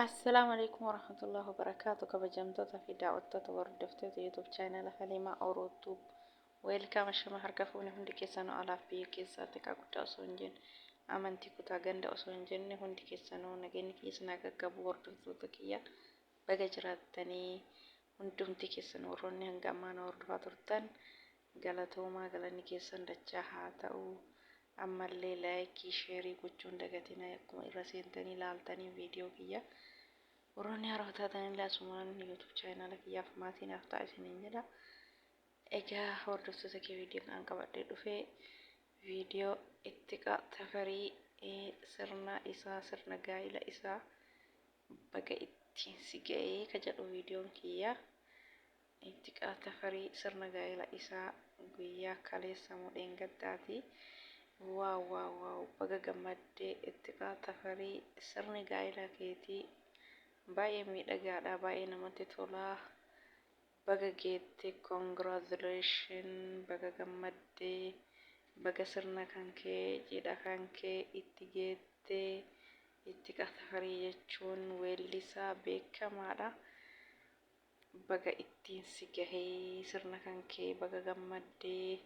Assalaamu alaikum warahmatullahi wabarakaatu. Kabajamtoota fi daawwattoota, hordoftoota YouTube channel Halimaa Orootuu, welcome. Ashama, harka fuune hundi keessanuu, alaaf biyya keessaa, xiqqaa guddaa osoo hin jenne, amantii, kutaa, ganda osoo hin jenne, hundi keessanuu nageenyi kiyya isin haa qaqqabu. Hordoftoota kiyya, baga jiraattanii. Hundumti keessan warroonni hanga ammaa na hordofaa turtan, galatoomaa, galanni keessan dachaa haa ta'u. Ammallee like, share gochuun dagatina. Akkuma irra seentanii laaltanii viidiyoo kiyya, warroonni haarawaa taatanillee asumaan YouTube channel kiyyaaf maatii naaf ta'a isiniin jedha. Egaa hordoftoota kee, viidiyoo kan qabadhee dhufee viidiyoo Ittiqaa Tafarii, sirna isaa, sirna gaa'ila isaa, baga ittiin si ga'ee ka jedhu viidiyoon kiyya. Ittiqaa Tafarii sirna gaa'ila isaa guyyaa kaleessa moo dheengaddaati. Wow, wow, wow! Baga gammaddee, Ittiqaa Tafarii. Sirni gaa'ila keetii baay'ee miidhagaadha, baay'ee namatti tolaa. Baga geette, congratulation, baga gammaddee, baga sirna kan kee, cidha kan kee itti geette. Ittiqaa Tafarii jechuun weellisaa beekamaadha. Baga ittiin si gahee sirna kan kee, baga gammaddee.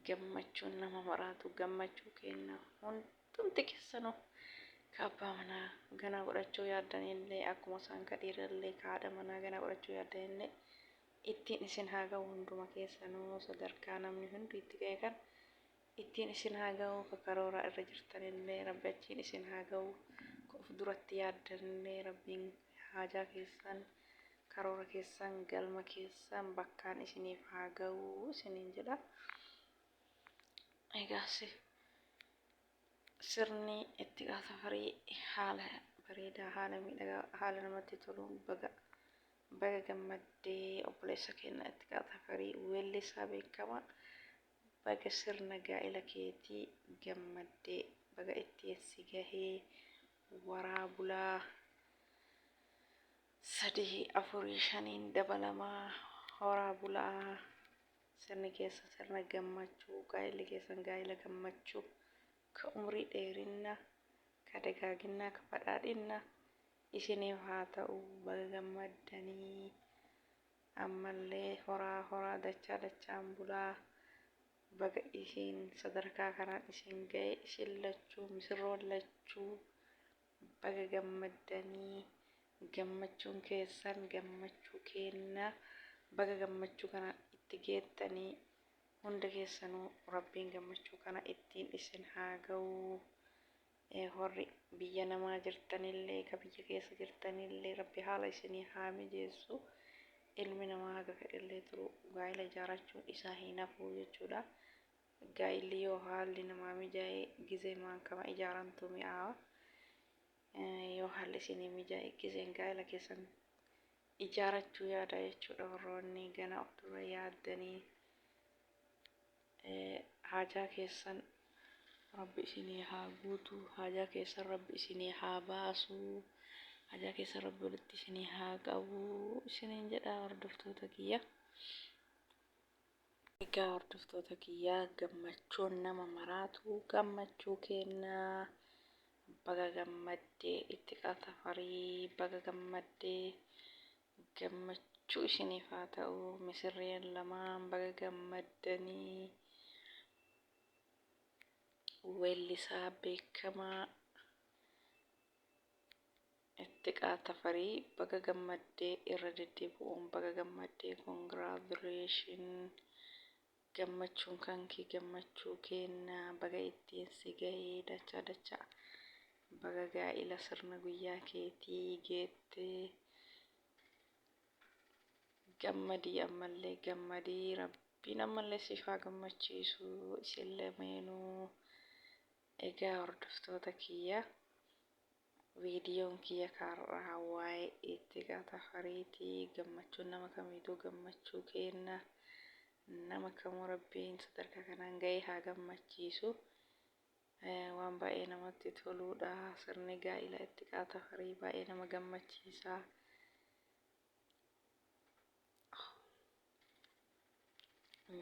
Gammachuun nama maraatu gammachuu kenna. Hundumti keessanuu ka abbaa manaa ganaa godhachuu yaaddanillee, akkuma isaan ka dhiirallee, ka haadha manaa ganaa godhachuu yaaddanillee, ittiin isin haa ga'u. Hunduma keessanuu sadarkaa namni hundi itti ga'e kan ittiin isin haa ga'u. Ka karooraa irra jirtanillee Rabbi achiin isin haa ga'u. Ka of duratti yaaddanillee Rabbiin haajaa keessan, karoora keessan, galma keessan bakkaan isiniif haa ga'u isiniin jedha. Egaa sirni Ittiqaa Tafarii haala bareedaa, haala miidhagaa, haala namatti toluun baga baga gammaddee, obboleessa keenya Ittiqaa Tafarii, weellisaa beekamaa. Baga sirna gaa'ela keetii gammaddee, baga ittiin si gahee. Waraa bulaa, sadii, afurii, shaniin dabalamaa, horaa bulaa. Sirni keessa sirna gammachuu, gaa'elli keessan gaa'ela gammachuu, ka umrii dheerinna, ka dagaaginnaa, ka badhaadhinna isiniif haa ta'u. Baga gammaddanii, ammallee horaa horaa, dachaa dachaan bulaa. Baga isiin sadarkaa kanaan isin ga'e. Isin lachuu, misirroon lachuu, baga gammaddanii. Gammachuun keessan gammachuu keenna. Baga gammachuu kana itti geettanii. Hunda keessanuu Rabbiin gammachuu kana ittiin isin haa ga'u. Warri biyya namaa jirtanillee, ka biyya keessa jirtanillee, Rabbi haala isinii haa mijeessu. Ilmi namaa haga fedhellee turu gaa'ila ijaarachuun isaa hin hafu jechuudha. Gaa'illi yoo haalli namaa mijaa'e gizee maankama ijaarantu mi'aawa. Yoo haalli isinii mijaa'e gizeen gaa'ila keessan ijaarachuu yaada jechuudha. Warroonni gana of dura yaaddanii, haajaa keessan Rabbi isinii haa guutu, haajaa keessan Rabbi isinii haa baasu, haajaa keessan Rabbi walitti isinii haa qabu isiniin jedha, hordoftoota kiyya. Egaa hordoftoota kiyya, gammachuun nama maraatu gammachuu kennaa. Baga gammaddee, Ittiqaa Tafarii, baga gammaddee, gammachuu isiniif haa ta'u. Misirreen lamaan baga gammaddanii. Weellisaa beekamaa Ittiqaa Tafarii, baga gammaddee. Irra deddeebi'uun baga gammaddee, congratulation. Gammachuun kan kee gammachuu kennaa. Baga ittiin si gahee, dachaa dachaa baga gaa'ila sirna guyyaa keetii geettee. Gammadii, ammallee gammadii. Rabbiin ammallee siif haa gammachiisu isin lameenuu. Egaa hordoftoota kiyya, viidiyoon kiyya kaarraa waa'ee Ittiqaa Tafariitii. Gammachuun nama kamiituu gammachuu kenna. Nama kamuu Rabbiin sadarkaa kanaan ga'ee haa gammachiisu. Waan baay'ee namatti toluudha. Sirni gaa'ila Ittiqaa Tafarii baay'ee nama gammachiisa.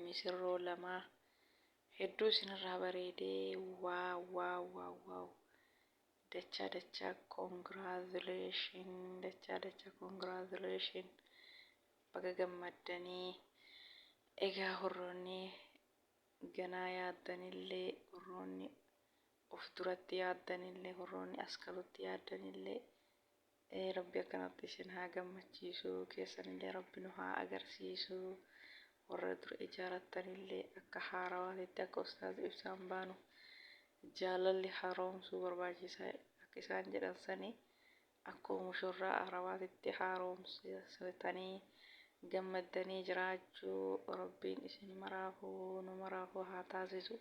Misirroo lama hedduu isinirraa bareedee. Wow, wow, wow, wow! Dachaa dachaa congratulation, dachaa dachaa congratulation, baga gammaddanii. Egaa warroonni ganaa yaaddanillee, warroonni of duratti yaaddanillee, warroonni as galutti yaaddanillee, Rabbi akkanatti isin haa gammachiisu, keessanillee Rabbi nu haa agarsiisu. Warra dura ijaarattanillee akka haarawaatitti, akka Ustaaz Ibsaan baanu jaalalli haaromsuu barbaachisaa akka isaan jedhan sanii, akkuma mushurraa haarawaatitti haaromsitanii gammaddanii jiraachuu Rabbiin isin maraafuu nu maraafuu haa taasisu.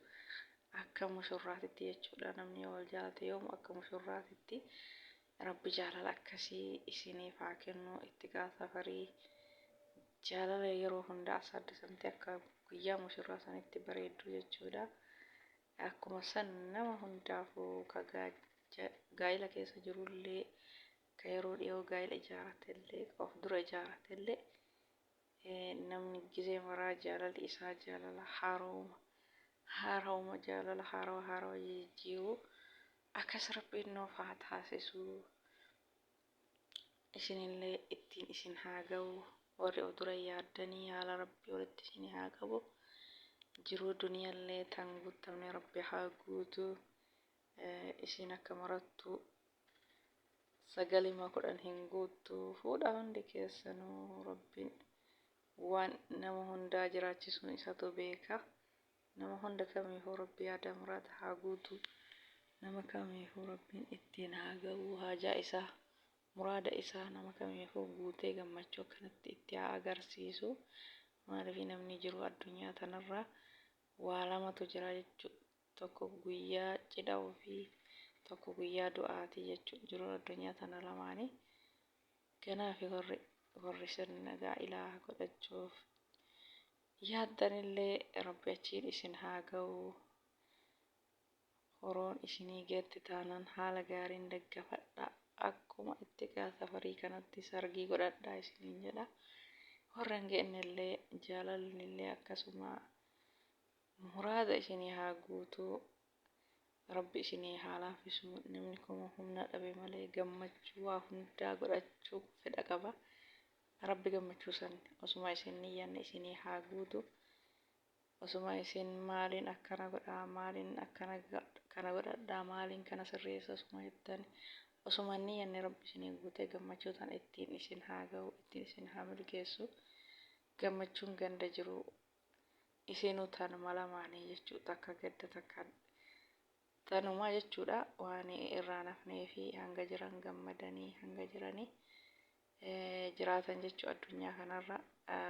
Akka mushurraatitti jechuudha, namni yoo wal jaalate yoomu akka mushurraatitti. Rabbi jaalala akkasii isiniif haa kennu. Itti gaasafarii jaalala yeroo hundaa asaaddisamte akka guyyaa mushurraa sanitti bareeddu jechuudha. Akkuma san nama hundaafuu, ka gaa'ila keessa jirullee, ka yeroo dhiyoo gaa'ila ijaaratellee, ka of dura ijaaratellee, namni gizee maraa jaalalli isaa jaalala haaroma haaroma, jaalala haarawa haarawa jijjiiru akkas Rabbiin nuuf haa taasisu. Isinillee ittiin isin haa ga'u. Warri of dura yaaddanii haala Rabbii walitti isin haa qabu. Jiruu duniyallee tan guuttamne Rabbi haa guutu. Isin akka marattu sagalima 10 hin guuttu. Fuudha hundi keessanuu. Rabbiin waan nama hundaa jiraachisuun isatu beeka. Nama hunda kamiifuu Rabbi yaada muraada haa guutu. Nama kamiifuu Rabbiin ittiin haa ga'u. Haajaa isaa, muraada isaa nama kamiifuu guutee gammachuu akkanatti itti haa agarsiisu. Maaliif, namni jiru addunyaa tanarra waa lamatu jira jechuudha. Tokko guyyaa cidha ofii, tokko guyyaa du'aatii jechuudha. Jiruun addunyaa tana lamaanii. Kanaafi warri sirna gaa'ilaa godhachuuf yaaddanillee Rabbi achiin isin haa ga'u. Horoon isinii geetti taanaan haala gaariin daggafadha. Akkuma itti safarii kanatti sargii godhadhaa isiniin jedha. Warra hin geennellee jaalalli akkasuma muraada isinii haa guutu. Rabbi isinii haa laaffisu. Namni kuma humna dhabe malee gammachuu waa hundaa godhachuu fedha qaba. Rabbi gammachuu san osuma isin niyyanne isinii haa guutu. Osuma isin maaliin akkana godhaa, maaliin akkana kana godhadhaa, maaliin kana sirreessa osuma jettan, osuma niyyanne Rabbi isinii guutee gammachuu tan ittiin isin haa ga'u, ittiin isin haa milkeessu. Gammachuun ganda jiru isinuu tanuma lamaanii jechuu, takka gadda takka tanumaa jechuudha. Waan irraa nafnee fi hanga jiran gammadanii hanga jiranii jiraatan jechuu. Addunyaa kanarra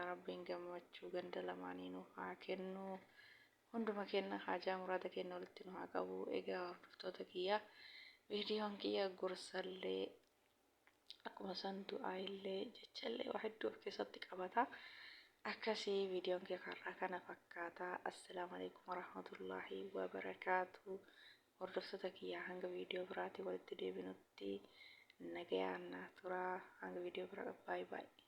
Rabbiin gammachuu ganda lamaanii nuuf haa kennu. Hunduma kenna haajaa muraada kenna walitti nu haa qabu. Egaa hordoftoota kiyyaa, viidiyoon kiyya gorsallee akkuma san du'aa illee jechallee waa hedduu of keessatti qabata. Akkasii viidiyoon kiyya karraa kana fakkaata. Assalaamu alaikum warahmatullaahi wabarakaatu. Hordoftoota kiyyaa, hanga viidiyoo biraatii walitti deebinutti nagayaan naa turaa. Hanga viidiyoo biraa, baay'ee baay'ee.